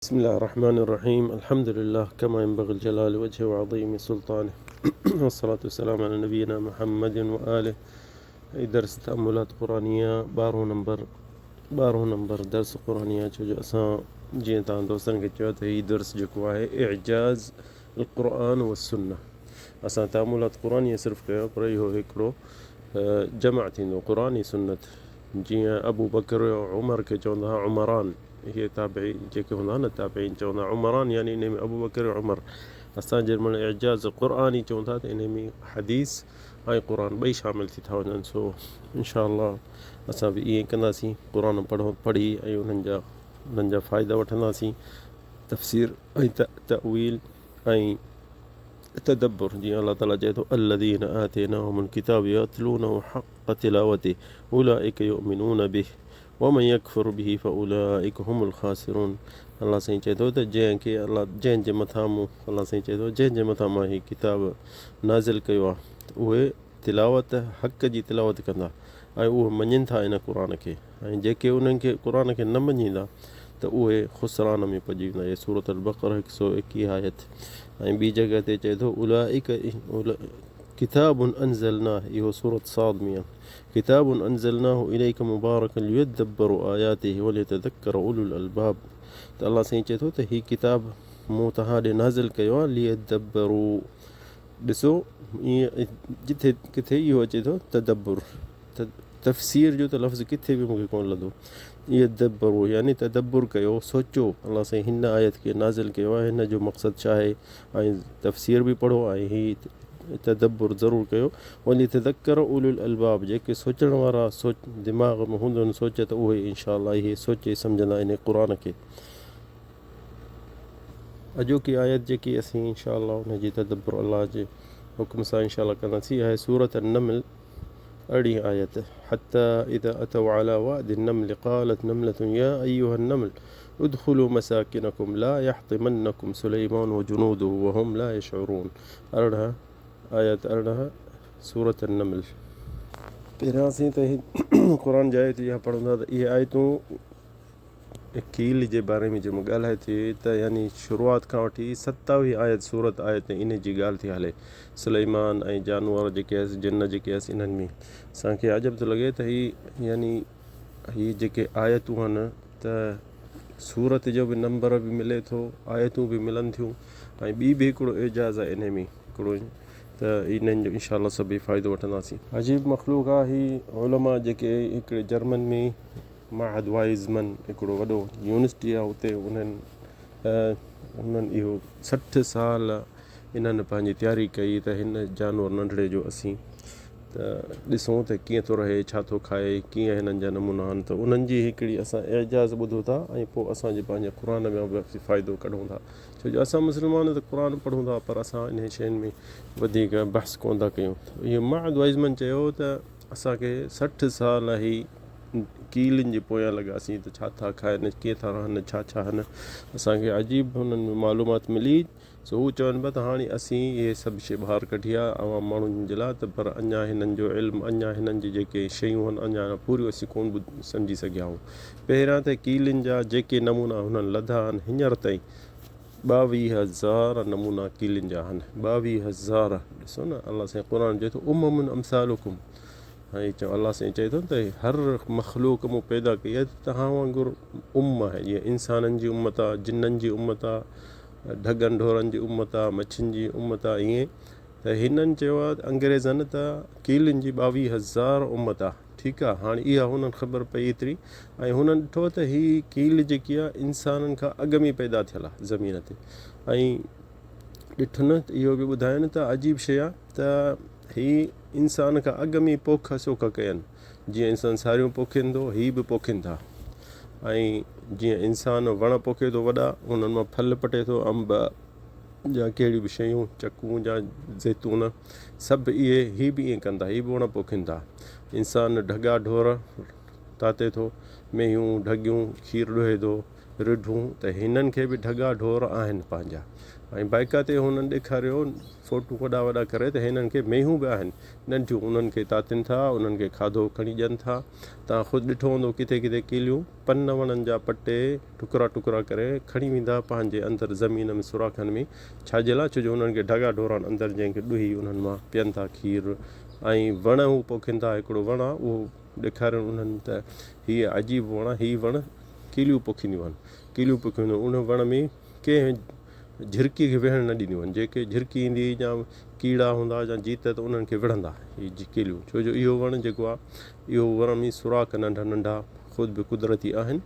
بسم الله الرحمن الرحيم الحمد لله كما ينبغي الجلال وجهه وعظيم سلطانه والصلاة والسلام على نبينا محمد وآله. هي درس تأملات قرآنيه ٻارهون نمبر ٻارهون نمبر درس قرآنيه ڇو جو اسان جيئن توهان دوستن کي چيو ته هي درس جيڪو آهي اعجاز القرآن والسنة اسان تأملات قرآنيه صرف ڪيو پر اهو هڪڙو جمع ٿيندو قرآن ۽ سنت جيئن ابو بڪر عمر کي چوندا هئا عمران اهي تابعي جيڪي هوندا هئا نه تابعين چوندا هئا عمران يعني انهي ۾ ابوبڪر ۽ عمر. اسان جنهن مهل اعجاز قرآني چئون ٿا ته انهي ۾ حديث ۽ قرآن ٻئي شامل ٿي ٿا وڃن سو انشاء الله اسان به ائين ڪنداسين قرآن پڙهو پڙهي ۽ انهن جا انهن جا فائدا وٺنداسين تفسير ۽ تاويل ۽ تدبر جيئن الله تعالي چئي ٿو الذين آتيناهم الڪتاب يتلونه حق تلاوته اولئک يؤمنون به ومن يڪفر به فاولئک هم الخاسرون الله سائين چئي ٿو ته جنهن کي الله جنهن جي مٿان مون الله سائين چئي ٿو جنهن جي مٿان مان هي ڪتاب نازل ڪيو آهي ته اهي تلاوت حق جي تلاوت ڪندا ۽ اهي مڃين ٿا ان قرآن کي ۽ جيڪي انهن کي قرآن کي نه مڃيندا ته اهي خسران ۾ پئجي ويندا. هي سورة البقره هڪ سو ايڪيهه آيت ۽ ٻي جڳهه تي چئي ٿو اولئک ڪتاب انزلناه اهو سورة صاد ۾ آهي. ڪتاب انزلناه اليک مبارڪ ليدبروا آياته وليتذڪر اولو الالباب ته الله سائين چئي ٿو ته هي ڪتاب مون توهان ڏي نازل ڪيو آهي ليدبروا ڏسو ائين جٿي ڪٿي اهو اچي ٿو تدبر تفسير جو ته لفظ ڪٿي به مونکي ڪونه لڌو يدبروا يعني تدبر ڪيو سوچو الله سائين هن آيت کي نازل ڪيو آهي هن جو مقصد ڇا آهي ۽ تفسير به پڙهو ۽ هي تدبر ضرور ڪيو. وليتذڪر اولو الالباب جيڪي سوچڻ وارا سوچ دماغ ۾ هوندن سوچ ته اهي انشاء الله اهي سوچي سمجهندا انهي قرآن کي. اڄوڪي آيت جيڪي اسين انشاء الله ان جي تدبر الله جي حڪم سان انشاء الله ڪنداسين اها آهي سورة النمل ارڙهين آيت حتي اذا اتوا علي واد النمل قالت نملة يا ايها النمل ادخلوا مساڪنڪم لا يحطمنڪم سليمان وجنوده وهم لا يشعرون 18 آيت 18 سورة النمل. پهريان اسين ته هي قرآن جي آيت اها پڙهون ٿا ته اهي آيتون قيل جي باري ۾ جنهن ۾ ڳالهائي ٿي ته يعني شروعات کان وٺي ستاويهه آيت سورت آيت تائين انهي جي ڳالهه ٿي هلي سليمان ۽ جانور جيڪي هيس جن جيڪي هيس انهن ۾ اسان کي عجب ٿو لڳي ته هي يعني هي جيڪي آيتون آهن ته سورت جو به نمبر به ملي ٿو آيتون به ملن ٿيون ۽ ٻي به هڪڙو اعجاز آهي انهي ۾ هڪڙو ته انهن جو انشاء الله سڀئي فائدو وٺنداسين. عجيب مخلوق آ هي علماء جيڪي هڪڙي جرمن ۾ معهد وائزمن هڪڙو وڏو يونيورسٽي آ اتي انهن انهن اهو 60 سال انهن پنهنجي تياري ڪئي ته هن جانور ننڍڙي جو اسين ته ڏسون ته ڪيئن ٿو رهي، ڇا ٿو کائي، ڪيئن هنن جا نمونا آهن ته انهن جي هڪڙي اسان اعجاز ٻڌون ٿا ۽ پوء اسان جي پنهنجي قرآن مان به اسين فائدو ڪڍون ٿا ڇو جو اسان مسلمان ته قرآن پڙهون ٿا پر اسان انهن شين ۾ وڌيڪ بحث ڪونه ٿا ڪيون اهو معد وائزمن چيو ته اسان کي 60 سال هي ڪيلن جي پويان لڳاسين ته ڇا ٿا کائن ڪيئن ٿا رهن ڇا ڇا هن اسان کي عجيب هنن ۾ معلومات ملي سو هو چون پيا ته هاڻي اسين اهي سڀ شيء ٻاهر ڪڍي آ عوام ماڻهن جي لاء ته پر اڃا هنن جو علم اڃا هنن جي جيڪي شيون هن اڃا پوريون اسين ڪونه ٻڌ سمجهي سگهيا آهيون. پهريان ته ڪيلين جا جيڪي نمونا هنن لڌا آهن هينئر تائين 22,000 نمونا ڪيلين جا آهن 22,000 ڏسو نه الله سائين قرآن چئي ٿو امم امثالڪم ۽ چئو الله سائين چئي ٿو ته هر مخلوق مون پيدا ڪئي آهي ته توهان وانگر امه آهي جيئن انسانن جي امت آهي جنن جي امت آهي ڍڳن ڍورن جي امت آ، مڇين جي امت آ ائين ته هنن چيو آ انگريزن ته ڪيلين جي 22,000 امت آ ٺيڪ آ هاڻي اها هنن خبر پئي ايتري ۽ هنن ڏٺو ته هي ڪيل جيڪي آ انسانن کان اڳ ۾ پيدا ٿيل آ زمين تي ۽ ڏٺن ته اهو به ٻڌاين ته عجيب شيء آ ته هي انسان کان اڳ ۾ پوک سوک ڪين جيئن انسان ساريون پوکين ٿو هي به پوکين ٿا ۽ جيئن انسان وڻ پوکي ٿو وڏا انهن مان ڦل پٽي ٿو انب يا ڪهڙيون به شيون چڪون يا زيتون سڀ اهي هي به ائين ڪن ٿا هي به وڻ پوکين ٿا انسان ڍڳا ڍور تاتي ٿو مينهون ڍڳيون کير ڏوهي ٿو رڍون ته هنن کي به ڍڳا ڍور آهن پنهنجا ۽ بائيڪا تي هنن ڏيکاريو فوٽو وڏا وڏا ڪري ته هنن کي مينهون به آهن ننڍيون انهن کي تاتين ٿا انهن کي کاڌو کڻي ڏين ٿا توهان خود ڏٺو هوندو ڪٿي ڪٿي ڪيليون پن وڻن جا پٽي ٽڪرا ٽڪرا ڪري کڻي ويندا پنهنجي اندر زمين ۾ سوراخن ۾ ڇا جي لاء ڇو جو انهن کي ڍڳا ڍور آهن اندر جنهن کي ڏوهي انهن مان پين ٿا کير ۽ وڻ هو پوکين ٿا هڪڙو وڻ آهي اهو ڏيکاريو انهن ته هيء عجيب وڻ آهي، هي وڻ ڪيليون پوکينديون آهن، ڪيليون پوکينديون آهن، ان وڻ ۾ ڪنهن جهرڪيء کي ويهڻ نه ڏينديون آهن، جيڪي جهرڪي ايندي يا ڪيڙا هوندا يا جيت ته انهن کي وڙهندا هي ڪيليون، ڇو جو اهو وڻ جيڪو آهي اهو وڻ ۾ سوراخ ننڍا ننڍا خود به قدرتي آهن،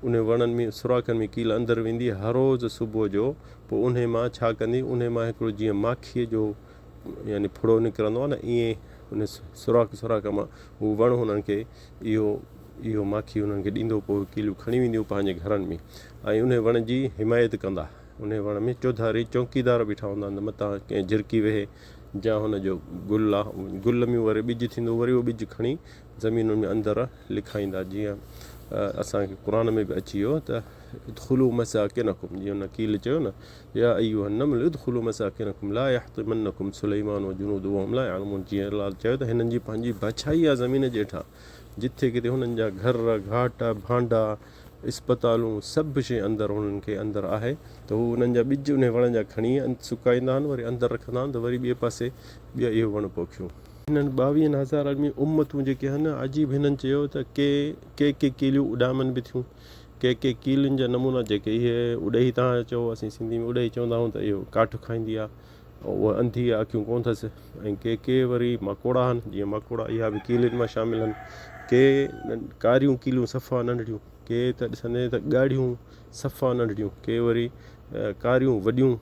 انهي وڻن ۾ سوراخن ۾ ڪيل اندر ويندي هر روز صبح جو پوء انهي مان ڇا ڪندي انهي مان هڪڙو جيئن ماکيء جو يعني ڦڙو نڪرندو آهي نه ائين ان سوراخ سوراخ مان هو وڻ هنن کي اهو اهو ماکي هنن کي ڏيندو پوء ڪيليون کڻي وينديون پنهنجي گهرن ۾ ۽ انهي وڻ جي حمايت ڪندا انهي وڻ ۾ چوڌاري چونڪيدار بيٺا هوندا آهن ته متان ڪنهن جهرڪي ويهي جا هن جو گل آ گل ۾ وري ٻج ٿيندو وري اهو ٻج کڻي زمينن ۾ اندر لکائيندا جيئن اسان کي قرآن ۾ به اچي ويو ته ادخلوا مساڪنکم جيئن هن ڪيل چيو نه يا ايها النمل ادخلوا مساڪنکم لا يحطمنکم سليمان وجنوده وهم لا يعلمون جيئن الله چيو ته هنن جي پنهنجي بادشاهي آهي زمين جي هيٺان جٿي ڪٿي هنن جا گهر گهاٽ ڀانڊا اسپتالون سڀ شيء اندر هنن کي اندر آهي ته هو انهن جا ٻج انهي وڻ جا کڻي سڪائيندا آهن وري اندر رکندا آهن ته وري ٻئي پاسي ٻيا اهو وڻ پوکيون. هنن ٻاويهن هزارن ۾ امتون جيڪي آهن عجيب هنن چيو ته ڪي ڪي ڪي ڪيليون اڏامن به ٿيون ڪي ڪي ڪيلين جا نمونا جيڪي اهي اڏهي تان چئو اسين سنڌي ۾ اڏهي چوندا آهيون ته اهو ڪاٺ کائيندي آهي ۽ اها انڌي آهي اکيون ڪونه اٿس ۽ ڪي ڪي وري ماڪوڙا آهن جيئن ماڪوڙا اها به ڪيلين مان شامل آهن ڪي ڪاريون ڪيليون صفا ننڍڙيون ڪي ته ڏسندي ته ڳاڙهيون صفا ننڍڙيون ڪي وري ڪاريون وڏيون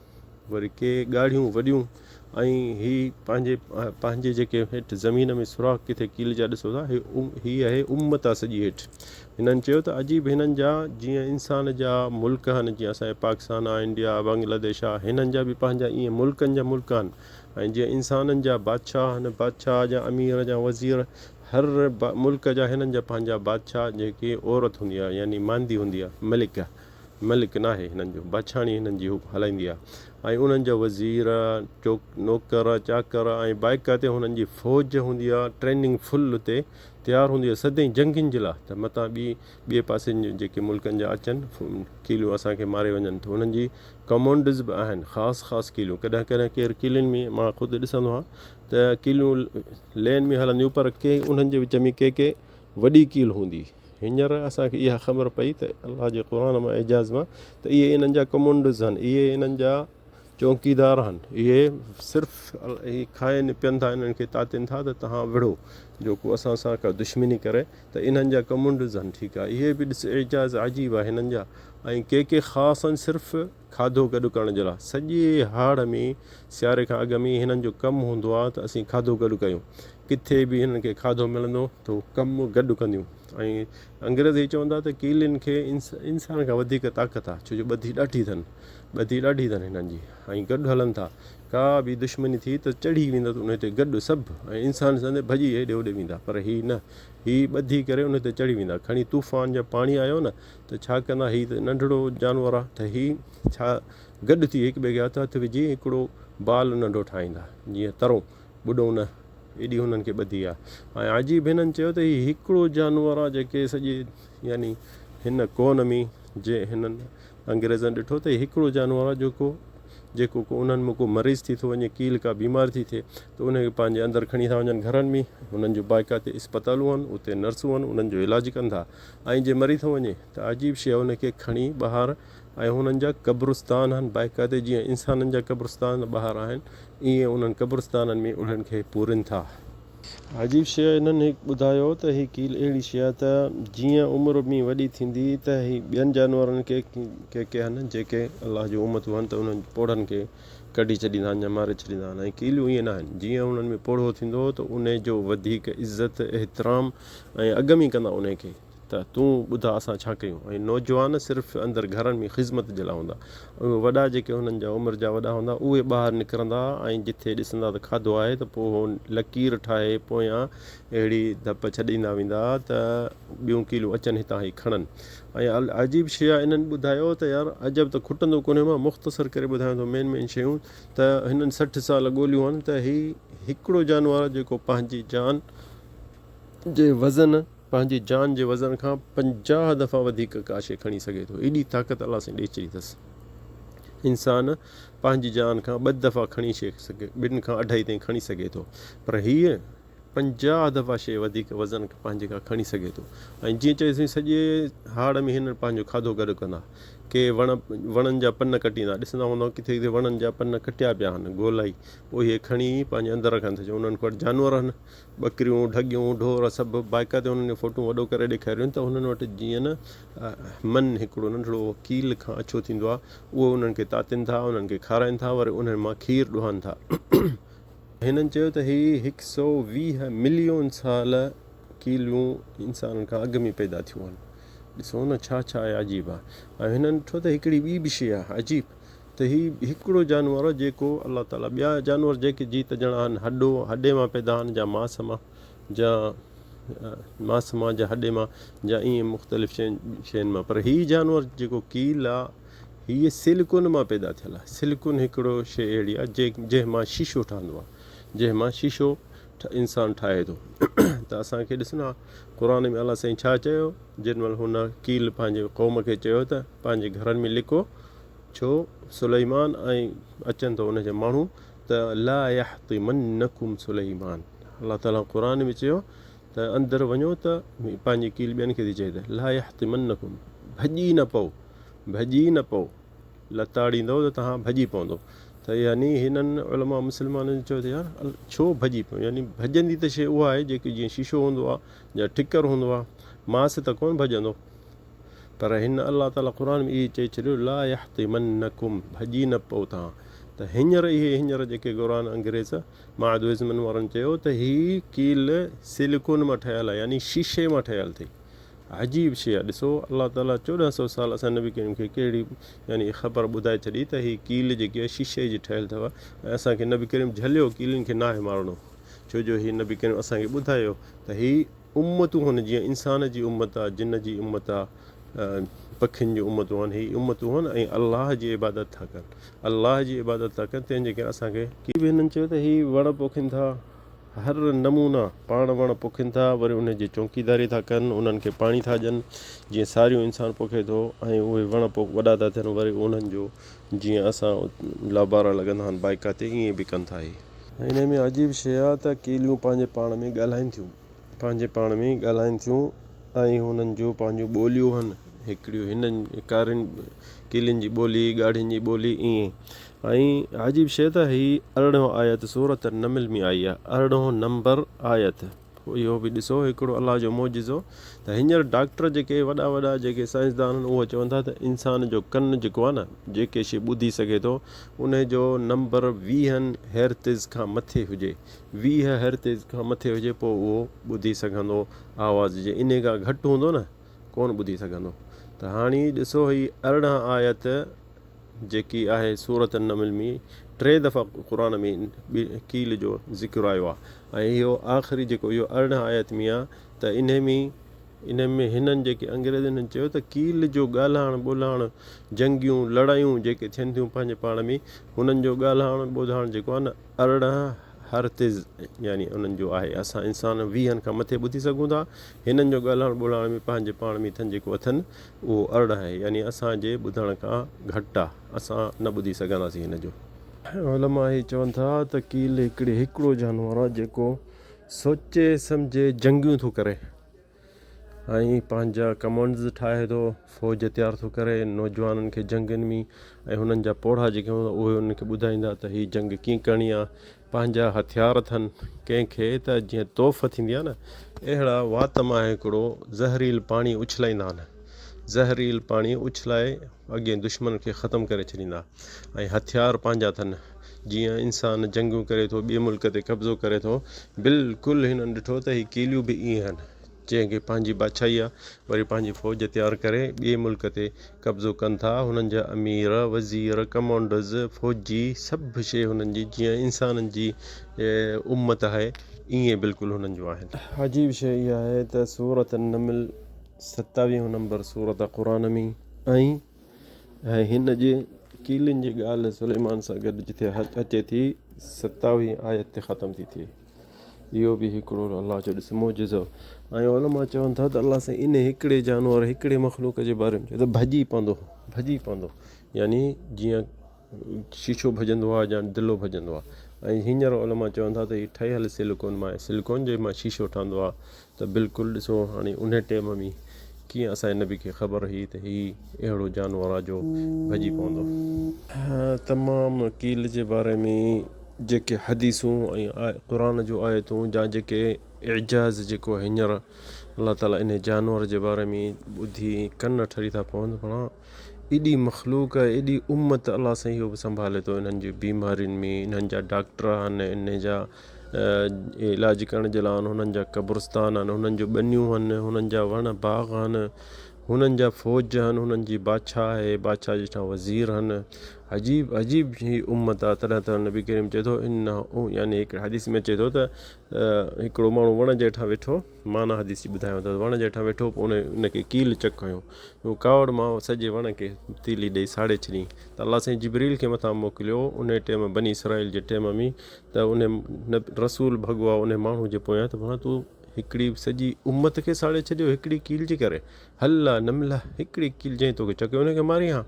وري ڪي ڳاڙهيون وڏيون ۽ هي پنهنجي پنهنجي جيڪي هيٺ زمين ۾ سوراخ ڪٿي ڪيل جا ڏسو ٿا هي هي آهي امت آ سڄي هيٺ هنن چيو ته عجيب هنن جا جيئن انسان جا ملڪ آهن جيئن اسان جي پاڪستان آ انڊيا آ بنگلاديش آ هنن جا به پنهنجا ائين ملڪن جا ملڪ آهن ۽ جيئن انسانن جا بادشاهه آهن بادشاهه جا امير جا وزير هر ملڪ جا هنن جا پنهنجا بادشاهه جيڪي عورت هوندي آ يعني ماندي هوندي آ ملڪه ملڪ ناهي هنن جو، بادشاهڻي هنن جي هلائيندي آهي ۽ انهن جا وزير، چوڪ، نوڪر، چاڪر ۽ باقاعدي هنن جي فوج هوندي آهي، ٽريننگ فل تي تيار هوندي آهي سدائين جنگين جي لاء ته متان ٻي ٻئي پاسي جيڪي ملڪن جا اچن ڪيليون اسان کي ماري وڃن ته هنن جي ڪمانڊز به آهن خاص خاص ڪيليون ڪڏهن ڪڏهن ڪير ڪيلين ۾ مان خود ڏسندو آهيان ته ڪيليون لين ۾ هلنديون پر ڪي انهن جي وچ ۾ ڪي ڪي وڏي ڪيل هوندي. هينئر اسان کي اها خبر پئي ته الله جي قرآن مان اعجاز مان ته اهي انهن جا ڪمانڊوز آهن، اهي انهن جا چونڪيدار آهن، اهي صرف هي کائن پين ٿا انهن کي تاتين ٿا ته توهان وڙهو جو ڪو اسان سان ڪا دشمني ڪري ته انهن جا ڪمانڊوز آهن ٺيڪ آهي اهي به ڏس اعجاز عجيب آهي هنن جا ۽ ڪي ڪي خاص آهن صرف کاڌو گڏ ڪرڻ جي لاء سڄي هاڙ ۾ سياري کان اڳ ۾ هنن جو ڪم هوندو آهي ته اسين کاڌو گڏ ڪيون. ڪٿي به هنن کي کاڌو ملندو ته هو ڪم گڏ ڪنديون ۽ انگريز هي چوندا ته ڪيلين کي انسان کان وڌيڪ طاقت آهي ڇو جو ٻڌي ڏاڍي اٿن ٻڌي ڏاڍي اٿن هنن جي ۽ گڏ هلن ٿا ڪا به دشمني ٿي ته چڙهي ويندا ته ان تي گڏ سڀ ۽ انسان ڏسندي ڀڄي هيڏي هوڏي ويندا پر هي نه هي ٻڌي ڪري ان تي چڙهي ويندا کڻي طوفان يا پاڻي آيو نه ته ڇا ڪندا هي ته ننڍڙو جانور آ ته هي ڇا گڏ ٿي هڪ ٻئي کي هٿ هٿ وجهي هڪڙو بال ننڍو ٺاهيندا جيئن ترون ٻڏون نه ايڏي هنن کي ٻڌي آ ۽ عجيب هنن چيو ته هي هڪڙو جانور آ جيڪي سڄي يعني هن ڪون ۾ جي هنن انگريزن ڏٺو ته هي هڪڙو جانور آ جيڪو جيڪو ڪو انهن ۾ ڪو مريض ٿي ٿو وڃي ڪيل ڪا بيمار ٿي ٿئي ته ان کي پنهنجي اندر کڻي ٿا وڃن گهرن ۾ هنن جو باقاعدي اسپتالون آهن اتي نرسون آهن انهن جو علاج ڪن ٿا ۽ جي مري ٿو وڃي ته عجيب شيء ان کي کڻي ٻاهر ۽ هنن جا قبرستان آهن باقاعدي جيئن انسانن جا قبرستان ٻاهر آهن ائين انهن قبرستانن ۾ انهن کي پورين ٿا. عجيب شيء انهن هي ٻڌايو ته هي ڪيل اهڙي شيء آهي ته جيئن عمر ۾ وڏي ٿيندي ته هي ٻين جانورن کي ڪي ڪي آهن جيڪي الله جون امتون آهن ته انهن پوڙهن کي ڪڍي ڇڏيندا آهن يا ماري ڇڏيندا آهن ۽ ڪيليون ائين نه آهن جيئن انهن ۾ پوڙهو ٿيندو ته انهي جو وڌيڪ عزت احترام ۽ اڳم ئي ڪندا انهي کي. ته تون ٻڌاء اسان ڇا ڪيون ۽ نوجوان صرف اندر گهرن ۾ خذمت جي لاء هوندا اهي وڏا جيڪي هنن جا عمر جا وڏا هوندا اهي ٻاهر نڪرندا ۽ جٿي ڏسندا ته کاڌو آهي ته پوء هو لڪير ٺاهي پويان اهڙي ڌپ ڇڏيندا ويندا ته ٻيون ڪيلون اچن هتان هي کڻن ۽ عجيب شيء آهي انهن ٻڌايو ته يار عجب ته کٽندو ڪونهي مان مختصر ڪري ٻڌايان ٿو مين مين شيون ته هنن 60 سال ڳوليون آهن ته هي هڪڙو جانور آهي جيڪو پنهنجي جان جي وزن پنهنجي جان جي وزن کان 50 دفعا وڌيڪ ڪا شيء کڻي سگهي ٿو. ايڏي طاقت الله سائين ڏئي ڇڏي اٿس. انسان پنهنجي جان کان ٻه دفعا کڻي شيء سگهي، ٻن کان اڍائي تائين کڻي سگهي ٿو، پر هيء 50 دفعا شيء وڌيڪ وزن پنهنجي کان کڻي سگهي ٿو. ۽ جيئن چيوسين سڄي هاڙ ۾ هن پنهنجو کاڌو گڏ ڪندا. ڪي وڻ وڻن جا پن ڪٽيندا. ڏسندا هوندؤ ڪٿي ڪٿي وڻن جا پن ڪٽيا پيا آهن گولائي. پوء اهي کڻي پنهنجي اندر رکن ٿا. انهن وٽ جانور آهن. ٻڪريون، ڍڳيون، ڍور سڀ باقاعدي انهن جون فوٽون وڏو ڪري ڏيکاريون ته انهن وٽ جيئن نه من هڪڙو ننڍڙو ڪيل کان اڇو ٿيندو آهي اهو انهن کي تاتين ٿا انهن کي کارائين ٿا وري انهن مان کير ڏوهن ٿا. هنن چيو ته هي هڪ سو 20 مليون سال ڪيلون انسانن کان اڳ ۾ پيدا ٿيون آهن. ڏسو نه ڇا ڇا آهي عجيب آهي ۽ هنن ڏٺو ته هڪڙي ٻي به شيء آهي عجيب ته هي هڪڙو جانور آهي جيڪو الله تعاليٰ ٻيا جانور جيڪي جيت جڻا آهن هڏو هڏي مان پيدا آهن جا ماس مان جا ماس مان جا هڏي مان جا ائين مختلف شين شين مان پر هي جانور جيڪو ڪيل آهي هيء سلڪون مان پيدا ٿيل آهي. سلڪون هڪڙو شيء اهڙي آهي جنهن مان شيشو ٺهندو آهي جنهن مان شيشو انسان ٺاهي ٿو ته اسان کي ڏسڻو آهي قرآن ۾ الله سائين ڇا چيو جنهن مهل هن ڪيل پنهنجي قوم کي چيو ته پنهنجي گهرن ۾ لڪو ڇو سليمان ۽ اچن ٿو ان جا ماڻهو ته لا يحطمنڪم سليمان الله تعالي قرآن ۾ چيو ته اندر وڃو ته پنهنجي ڪيل ٻين کي ٿي چئي ته لا يحطمنڪم ڀڄي نه پئو ڀڄي نه پئو لتاڙيندو ته توهان ڀڄي پوندو ته يعني هنن علماء مسلمانن چيو ته يار ڇو ڀڄي پيو يعني ڀڄندي ته شيء اها آهي جيڪي جيئن شيشو هوندو آهي يا ٺڪر هوندو آهي ماس ته ڪونه ڀڄندو پر هن الله تعالي قرآن ۾ اهي چئي ڇڏيو لا يحطمنڪم ڀڄي نه پئو توهان ته هينئر اهي هينئر جيڪي قرآن انگريز معدوزمن وارن چيو ته هي ڪيل سليڪون مان ٺهيل آهي يعني شيشي مان ٺهيل اٿئي عجيب شيء آهي ڏسو الله تعالي 1400 سال اسان نبي ڪريم کي ڪهڙي يعني خبر ٻڌائي ڇڏي ته هي ڪيل جيڪي آهي شيشي جي ٺهيل اٿو ۽ اسان کي نبي ڪريم جهليو ڪيلن کي ناهي مارڻو ڇو جو هي نبي ڪريم اسان کي ٻڌايو ته هي امتون هن جيئن انسان جي امت آ، جن جي امت آ، پکين جون امتون آهن، هي امتون هن ۽ الله جي عبادت ٿا ڪن، الله جي عبادت ٿا ڪن، تنهن جي ڪري اسان کي. ڪي به هنن چيو ته هي وڻ پوکين ٿا، هر نمونا پاڻ وڻ پوکين ٿا، وري انهن جي چونڪيداري ٿا ڪن، انهن کي پاڻي ٿا ڏين، جيئن ساريون انسان پوکي ٿو ۽ اهي وڻ پوک وڏا ٿا ٿين، وري انهن جو جيئن اسان لابارا لڳندا آهن بائيڪاتي ائين به ڪن ٿا هي. انهي ۾ عجيب شيء آ ته ڪيليون پنهنجي پاڻ ۾ ڳالهائين ٿيون. پنهنجي پاڻ ۾ ڳالهائين ٿيون ۽ هنن جون پنهنجون ٻوليون هن، هڪڙيون هنن ڪارين ڪيلين جي ٻولي، ڳاڙهين جي ٻولي ائين. ۽ عجيب شيء ته هي ارڙهون آيت سورة النمل ۾ آئي آهي، ارڙهون نمبر آيت. اهو به ڏسو هڪڙو الله جو معجزو ته هينئر ڊاڪٽر جيڪي وڏا وڏا جيڪي سائنسدان آهن اهي چون ٿا ته انسان جو ڪن جيڪو آهي نه جيڪي شيء ٻڌي سگهي ٿو انهي جو نمبر ويهن هيرتز کان مٿي هجي 20 هرتز کان مٿي هجي پوء اهو ٻڌي سگهندو آواز جي انهي کان گهٽ هوندو نه ڪونه ٻڌي سگهندو ته هاڻي ڏسو هي 18 آيت جيڪي آهي سورة النمل ۾ ٽي دفعا قرآن ۾ قيل جو ذڪر آيو آهي ۽ اهو آخري جيڪو اهو 18 آيت ۾ آهي ته انهي ۾ انهي ۾ هنن جيڪي انگريز هنن چيو ته قيل جو ڳالهائڻ ٻولهائڻ جنگيون لڙايون جيڪي ٿين ٿيون پنهنجي پاڻ ۾ هنن جو ڳالهائڻ ٻوڌائڻ جيڪو آهي نه 18 هرتز يعني انهن جو آهي. اسان انسان ويهن کان مٿي ٻڌي سگهون ٿا. هنن جو ڳالهائڻ ٻولهائڻ ۾ پنهنجي پاڻ ۾ اٿن جيڪو اٿن اهو 18 آهي يعني اسان جي ٻڌڻ کان گهٽ آ. اسان نه ٻڌي سگهنداسين هن جو. علماء هي چون ٿا ته ڪيل هڪڙي هڪڙو جانور آ جيڪو سوچي سمجهي جنگيون ٿو ڪري. ۽ پنهنجا ڪمانڊز ٺاهي ٿو، فوج تيار ٿو ڪري، نوجوانن کي جنگين ۾ ۽ هنن جا پوڙها جيڪي هوندا اهي انهن کي ٻڌائيندا ته هي جنگ ڪيئن ڪرڻي آهي، پنهنجا هٿيار اٿن، ڪنهن کي ته جيئن توف ٿيندي آهي نه اهڙا وات مان هڪڙو زهريل پاڻي اڇلائيندا آهن، زهريل پاڻي اڇلائي اڳئين دشمن کي ختم ڪري ڇڏيندا ۽ هٿيار پنهنجا اٿن. جيئن انسان جنگيون ڪري ٿو، ٻئي ملڪ تي قبضو ڪري ٿو، بلڪل هنن ڏٺو ته هي ڪيليون به ائين آهن. جنهن کي پنهنجي بادشاهي آ، وري پنهنجي فوج تيار ڪري ٻئي ملڪ تي قبضو ڪن ٿا، هنن جا امير، وزير، ڪمانڊرز، فوجي سڀ شيء هنن جي جيئن انسانن جي امت آهي ائين بلڪل هنن جون آهن. عجيب شيء اها آهي ته سورة النمل ستاويهون نمبر سورت آ قرآن ۾ ۽ هن جي ڪيلين جي ڳالهه سليمان سان گڏ جتي اچي ٿي ستاويهين آيت تي ختم ٿي ٿئي. اهو به هڪڙو الله جو ڏس معجزو ۽ علماء چون ٿا ته الله سائين ان هڪڙي جانور هڪڙي مخلوق جي باري ۾ چيو ته ڀڄي پوندو ڀڄي پوندو يعني جيئن شيشو ڀڄندو آهي يا دلو ڀڄندو آهي ۽ هينئر علماء چون ٿا ته هي ٺهيل سليڪون مان آهي سليڪون جي مان شيشو ٺهندو آهي ته بلڪل ڏسو هاڻي انهي ٽيم ۾ ڪيئن اسان جي نبي کي خبر هئي ته هي اهڙو جانور آهي جو ڀڄي پوندو. تمام قيل جي باري ۾ جيڪي حديثون ۽ قرآن جون آيتون جا جيڪي اعجاز جيڪو هينئر الله تعالي انهي جانور جي باري ۾ ٻڌي ڪن ٺري ٿا پون ته ايڏي مخلوق ايڏي امت الله سائين اهو به سنڀالي ٿو انهن جي بيمارين ۾ انهن جا ڊاڪٽر آهن انهن جا علاج ڪرڻ جي لاء هنن جا قبرستان آهن هنن جون ٻنيون آهن هنن جا وڻ باغ آهن هنن جا فوج آهن هنن جي بادشاهه آهي بادشاهه جي هيٺان وزير آهن عجيب عجيب هي امت آهي تڏهن ته نبي ڪريم چئي ٿو ان يعني هڪ حديث ۾ اچي ٿو ته هڪڙو ماڻهو وڻ جي هيٺان ويٺو معنيٰ حديث جي ٻڌايان ٿو وڻ جي هيٺان ويٺو پوء ان کي ڪيل چڪ هنيو هو ڪاوڙ مان سڄي وڻ کي تيلي ڏئي ساڙي ڇڏيائين ته الله سائين جبريل کي مٿان موڪليو ان ٽيم بني اسرائيل جي ٽيم ۾ ته ان رسول ڀڳو آ ان ماڻهو جي پويان ته ڀلا تو هڪڙي سڄي امت کي ساڙي ڇڏيو هڪڙي ڪيل جي ڪري هلا نمله هڪڙي ڪيل جنهن توکي چڪيو ان کي ماري ها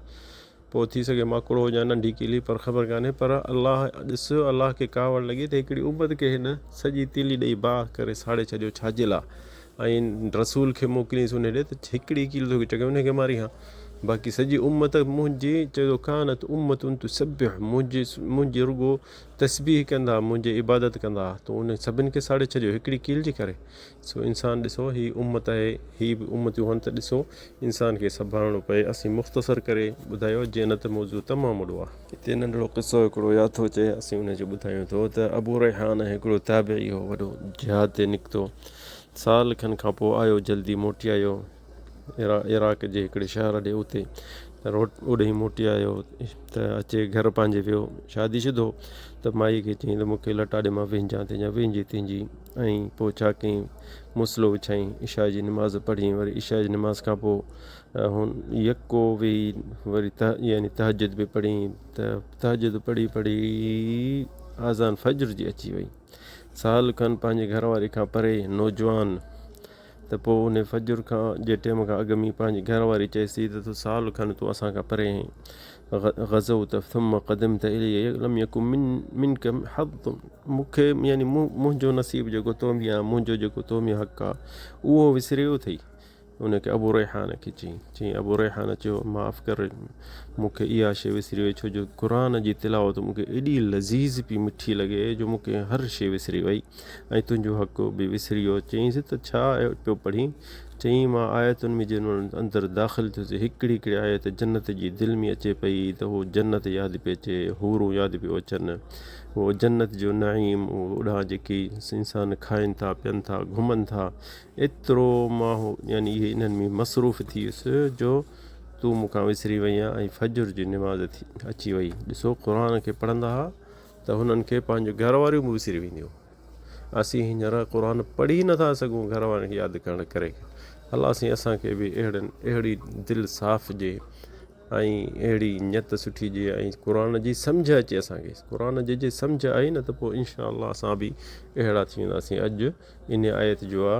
پوء ٿي سگهي ماڪوڙو هجان ننڍي ڪيلي پر خبر ڪانهي پر الله ڏس الله کي ڪاوڙ لڳي ته هڪڙي امت کي هن سڄي تيلي ڏئي باهه ڪري ساڙي ڇڏيو ڇا جي لاء ۽ رسول کي موڪلينس انهي ڏي ته هڪڙي ڪيل توکي چڪي انهي کي ماري ها باقي سڄي امت منهنجي چيو ڪانت امت تسبح منهنجي منهنجي رڳو تسبيح ڪندا منهنجي عبادت ڪندا تو انهن سڀن کي ساڙي ڇڏيو هڪڙي ڪيل جي ڪري سو انسان ڏسو هي امت آهي هي به امتيون هن ته ڏسو انسان کي سنڀالڻو پئي اسين مختصر ڪري ٻڌايو جيئن نه ته موضوع تمام وڏو آهي. هتي ننڍڙو قصو هڪڙو ياد ٿو اچي اسين ان جو ٻڌايون ٿو ته ابو ريحان هڪڙو تابعي هو وڏو جهاد تي نڪتو سال کن کان پوء آيو جلدي موٽي آيو عراق جي هڪڙي شهر ڏي اتي اوڏهين موٽي آيو ته اچي گهر پنهنجي ويو شادي شده هو ته مائي کي چيائين ته مون کي لٽا ڏي مان وهنجان تنهنجا وهنجي تنهنجي ۽ پوء ڇا ڪيائين مصلو وڇائين عشاء جي نماز پڙهي وري عشاء جي نماز کان پوء هن يڪو ويهي وري يعني تهجد به پڙهي ته تهجد پڙهي پڙهي آذان فجر جي اچي وئي سال کن پنهنجي گهر واري کان پري نوجوان ته پوء انهي فجر کان جي ٽيم کان اڳ ۾ پنهنجي گهر واري چيس ٿي ته تون سال کن تون اسان کان پري آهين غزوت ثم قدمت الي لم يڪن من منڪ حظ مون کي يعني منهنجو نصيب جيڪو تو ۾ آهي منهنجو جيڪو تو ۾ حق آهي اهو وسري ويو اٿئي ان کي ابو ريحان کي چيائين چيائين ابو ريحان چيو معاف ڪر مون کي اها شيء وسري وئي ڇو جو قرآن جي تلاوت مون کي ايڏي لذيذ پئي مٺي لڳي جو مون کي هر شيء وسري وئي ۽ تنهنجو حق به وسري ويو. چيائينس ته ڇا پيو پڙهين؟ چيائين مان آيتن ۾ جنهن مهل اندر داخل ٿيس هڪڙي هڪڙي آيت جنت جي دل ۾ اچي پئي ته هو جنت ياد پئي اچي، حورون ياد پيون اچن، هو جنت جو نعيم، اوڏانهن جيڪي انسان کائن ٿا، پين ٿا، گهمن ٿا، ايترو مان هو يعني اهي انهن ۾ مصروف ٿي ويس جو تون مون کان وسري وئين ۽ فجر جي نماز ٿي اچي وئي. ڏسو قرآن کي پڙهندا ها ته هنن کي پنهنجون گهر واريون به وسري وينديون. اسين هينئر قرآن پڙهي نه ٿا سگهون گهر وارن کي ياد ڪرڻ ڪري. الله سائين اسان کي به اهڙن اهڙي دل صاف ڏي ۽ اهڙي نيت سٺي ڏي ۽ قرآن جي سمجهه اچي اسان کي قرآن جي جي سمجهه آئي نه ته پوء انشاء الله اسان به اهڙا ٿي وينداسين اڄ ان آيت جو آ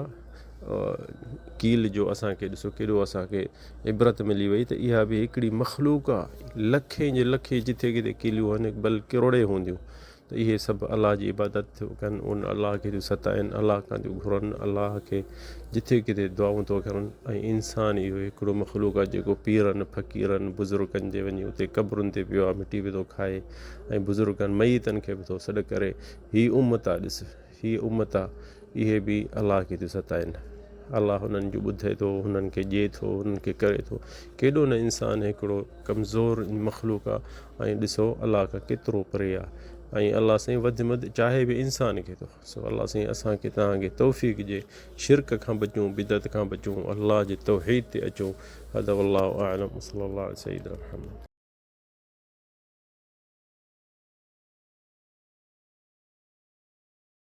قيل جو اسان کي ڏسو ڪيڏو اسان کي عبرت ملي وئي ته اها به هڪڙي مخلوق آ لکين جي لکين جٿي ڪٿي قيليون آهن بل ڪروڙين هونديون ته اهي سڀ الله جي عبادت ٿيو ڪن ان الله کي ٿيون ستائن الله کان ٿيون گهرن الله کي جٿي ڪٿي دعائون ٿو ڪرن ۽ انسان اهو هڪڙو مخلوق آ جيڪو پيرن فقيرن بزرگن جي وڃي اتي قبرن تي پيو آ مٽي به ٿو کائي ۽ بزرگن ميتن کي به ٿو سڏ ڪري هي امت آ ڏس هيء امت آ، اهي به الله کي ٿيون ستائن. الله هنن جون ٻڌي ٿو، هنن کي ڏئي ٿو، هنن کي ڪري ٿو. ڪيڏو نه انسان هڪڙو ڪمزور مخلوق آ ۽ ڏسو الله کان ڪيترو پري آ. ۽ الله سائين وڌ ۾ وڌ چاهي به انسان کي ٿو سو الله سائين اسان کي توهان کي توفيق ڏي شرڪ کان بچون بدعت کان بچون الله جي توحيد تي اچون هذا والله اعلم وصلي الله علي سيدنا محمد.